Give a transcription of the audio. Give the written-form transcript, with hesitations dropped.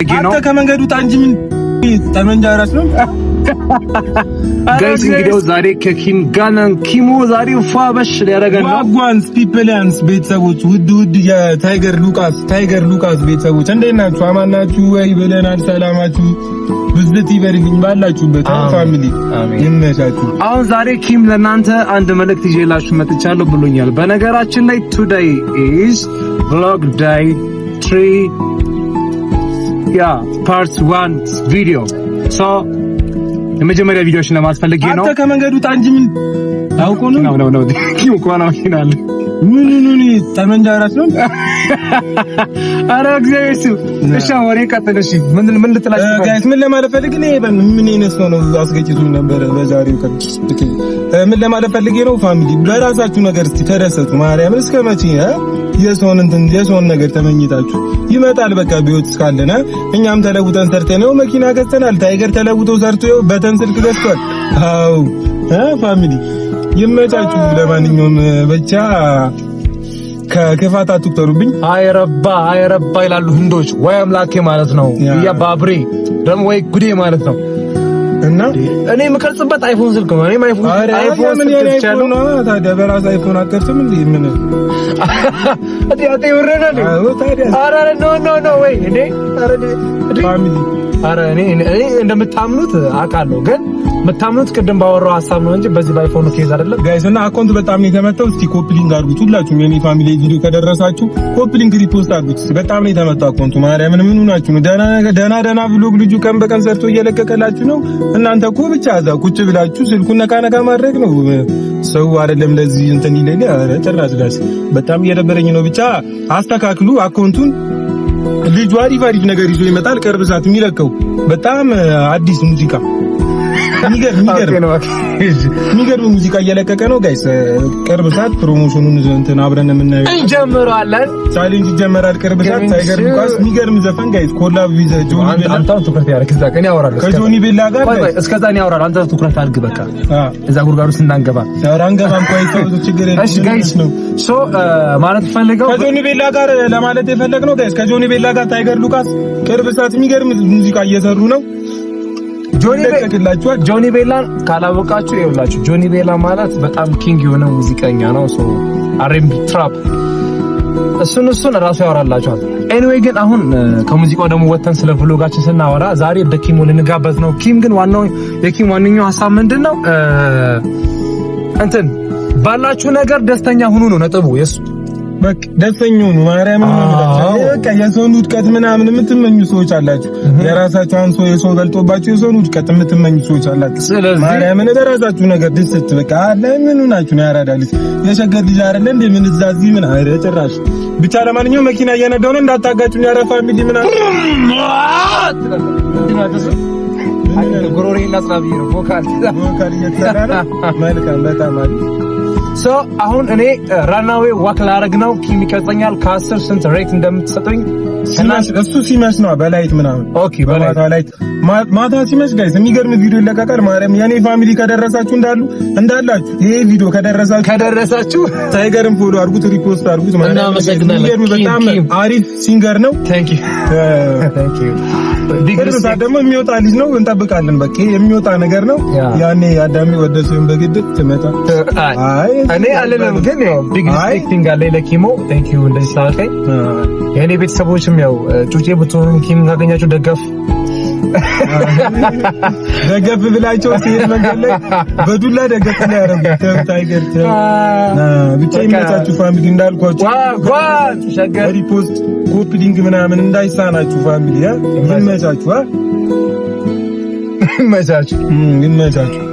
ፈልጌ ነው። አንተ ከመንገዱ ውጣ እንጂ ምን ጠመንጃ ራስ ነው? Guys፣ እንግዲያው ዛሬ ከኪም ጋር ነን። ኪሞ ዛሬ ፏ በሽ ሊያደርገን ነው። Wagwans peoples ቤተሰቦች፣ ውድ ውድ የታይገር ሉቃስ፣ ታይገር ሉቃስ ቤተሰቦች እንዴት ናችሁ? አማን ናችሁ ወይ ብለናል። ሰላማችሁ ብዝት ይበልልኝ ባላችሁበት family፣ ይመቻችሁ። አሁን ዛሬ ኪም ለእናንተ አንድ መልእክት ይዤላችሁ መጥቻለሁ ብሎኛል። በነገራችን ላይ today is vlog day 3, yeah, part 1 video, so የመጀመሪያ ቪዲዮችን ለማስፈልጌ ነው። አንተ ከመንገዱ ውጣ እንጂ ምን ታውቆ ነው? ነው፣ ኪም እንኳን መኪና አለ። ምን ምን ጠመንጃ ራስ ነው? አረ እግዚአብሔር ስም። እሺ ወሬ ቀጥል። እሺ ምን ምን ልትላችሁ? Guys፣ ምን ለማለት ፈልጌ ነው? ምን አይነት ሰው ነው? አስገጭቶኝ ነበረ በዛሬው ቀን። ምን ለማለት ፈልጌ ነው? Family፣ በራሳችሁ ነገር እስቲ ተደሰቱ። ማርያምን፣ እስከ መቼ የሰውን እንትን የሰውን ነገር ተመኝታችሁ ይመጣል? በቃ ቢወት እስካለና እኛም ተለውጠን ሰርተን ነው መኪና ገዝተናል። ታይገር ተለውጦ ሰርቶ button ስልክ ገዝቷል። አው family ይመቻችሁ። ለማንኛውም ብቻ ከክፋት አትቁጠሩብኝ። አይረባ አይረባ ይላሉ ህንዶች። ወይ አምላኬ ማለት ነው። ያ ባብሬ ደግሞ ወይ ጉዴ ማለት ነው። እና እኔ የምቀርጽበት አይፎን ስልክ ነው። እኔም አይፎን ምን ስልክ የኔ ገዝቻለሁ። አይፎን ነው ታዲያ? በራስ አይፎን አትቀርጽም እንዴ? ምን እቴ አጤ ወረደ። አዎ ታዲያ። ኧረ no, no, no way እንዴ! ኧረ እንዴ! Family። ኧረ እኔ እንደምታምኑት አውቃለሁ፣ ግን የምታምኑት ቅድም ባወራው ሀሳብ ነው እንጂ በዚህ በአይፎኑ case አይደለም። Guys፣ እና account በጣም ነው የተመታው። እስቲ copy link አድርጉት ሁላችሁም የኔ family፣ ቪዲዮ ከደረሳችሁ copy link repost አድርጉት። እስቲ በጣም ነው የተመታው account ኡ። ማርያምን፣ ምን ሆናችሁ ነው? ደህና ደህና ደህና vlog ልጁ ቀን በቀን ሰርቶ እየለቀቀላችሁ ነው። እናንተ እኮ ብቻ እዛ ቁጭ ብላችሁ ስልኩን ነካ ነካ ማድረግ ነው። ሰው አይደለም ለዚህ እንትን ይለኝ። ኧረ ጭራሽ guys በጣም እየደበረኝ ነው። ብቻ አስተካክሉ account ኡን። ልጁ አሪፍ አሪፍ ነገር ይዞ ይመጣል። ቅርብ ሰዓት የሚለቀው በጣም አዲስ ሙዚቃ፣ የሚገርም የሚገርም ሙዚቃ እየለቀቀ ነው guys። ቅርብ ሰዓት promotion ኑን እንትን አብረን የምናየው እንጀምራለን። Challenge ይጀመራል ቅርብ ሰዓት። ታይገር ሉካስ የሚገርም ዘፈን guys፣ collab with ጆኒ ቤላ። አንተ ትኩረት ያደርግ እዛ እኔ አወራለሁ። ከጆኒ ቤላ ጋር። ቆይ ቆይ፣ እስከዛ እኔ አወራለሁ። አንተ ትኩረት አድርግ። በቃ እዛ ጉድጓድ ውስጥ እንዳንገባ። ኧረ አንገባም። ቆይ ችግር የለም። እሺ guys፣ so ማለት ፈልገው ከጆኒ ቤላ ጋር ለማለት የፈለግነው guys፣ ከጆኒ ቤላ ጋር ታይገር ሉካስ ቅርብ ሰዓት የሚገርም ሙዚቃ እየሰሩ ነው። ይለቀቅላችኋል። ጆኒ ቤላን ካላወቃችሁ ይኸውላችሁ፣ ጆኒ ቤላ ማለት በጣም king የሆነ ሙዚቀኛ ነው። So R&B፣ trap እሱን እራሱ ያወራላችኋል። Anyway ግን አሁን ከሙዚቃው ደግሞ ወጥተን ስለ vlog ኣችን ስናወራ ዛሬ በኪሞ ልንጋበዝ ነው። ኪም ግን ዋናው የኪም ዋነኛው ሀሳብ ምንድነው? እንትን ባላችሁ ነገር ደስተኛ ሁኑ ነው ነጥቡ የሱ። በቃ ደስተኛ ሁኑ። ማርያምን ነው የምላችሁ። በቃ የሰውን ውድቀት ምናምን የምትመኙ ሰዎች አላችሁ። የራሳችሁ አንሶ የሰው በልጦባችሁ የሰውን ውድቀት የምትመኙ ሰዎች አላችሁ። ስለዚህ ማርያምን በራሳችሁ ነገር ደስት በቃ ለምን ሆናችሁ ነው? ያራዳ ልጅ የሸገር ልጅ አይደለ እንዴ? ምን እዛ እዚህ ምን አይረ ጭራሽ። ብቻ ለማንኛውም መኪና እየነዳሁ ነው፣ እንዳታጋጩኝ። ኧረ family ምናምን ጉሮሬን ላጽዳ ብዬ ነው vocal። Vocal እየተሰራ ነው። መልካም፣ በጣም አሪፍ። So አሁን እኔ runway walk ላረግ ነው። ኪም ይቀርጸኛል። ከ10 ስንት rate እንደምትሰጡኝ ሲመሽ፣ እሱ ሲመሽ ነው በ light ምናምን። Okay፣ በ light። በማታ light፣ ማታ ሲመሽ guys የሚገርም ቪዲዮ ይለቀቃል። ማርያም የኔ family ከደረሳችሁ እንዳሉ እንዳላችሁ ይሄ ቪዲዮ ከደረሳችሁ ከደረሳችሁ ታይገርን follow አድርጉት፣ repost አድርጉት። ማርያም እናመሰግናለን። የሚገርም በጣም ኪም። አሪፍ singer ነው። Thank you, thank you. ቅርብ ሰዓት ደግሞ የሚወጣ ልጅ ነው፣ እንጠብቃለን። በቃ የሚወጣ ነገር ነው። ያኔ አዳሚ ወደ ሲሆን በግድ ትመጣ። አይ እኔ አልልም፣ ግን ያው big respecting አለኝ ለኪሞ። Thank you እንደዚህ ስላልከኝ። የእኔ ቤተሰቦችም ያው ጩጬ ብትሆኑ ኪም ካገኛችሁ ደገፍ ደገፍ ብላቸው ሲሄድ መንገድ ላይ በዱላ ደገፍ ላይ ያደረጉት። ተው ታይገር ተው። ብቻ ይመቻችሁ family፣ እንዳልኳችሁ ሸገር Repost፣ copy link ምናምን እንዳይሳናችሁ family። ይመቻችሁ። ይመቻችሁ። ይመቻችሁ።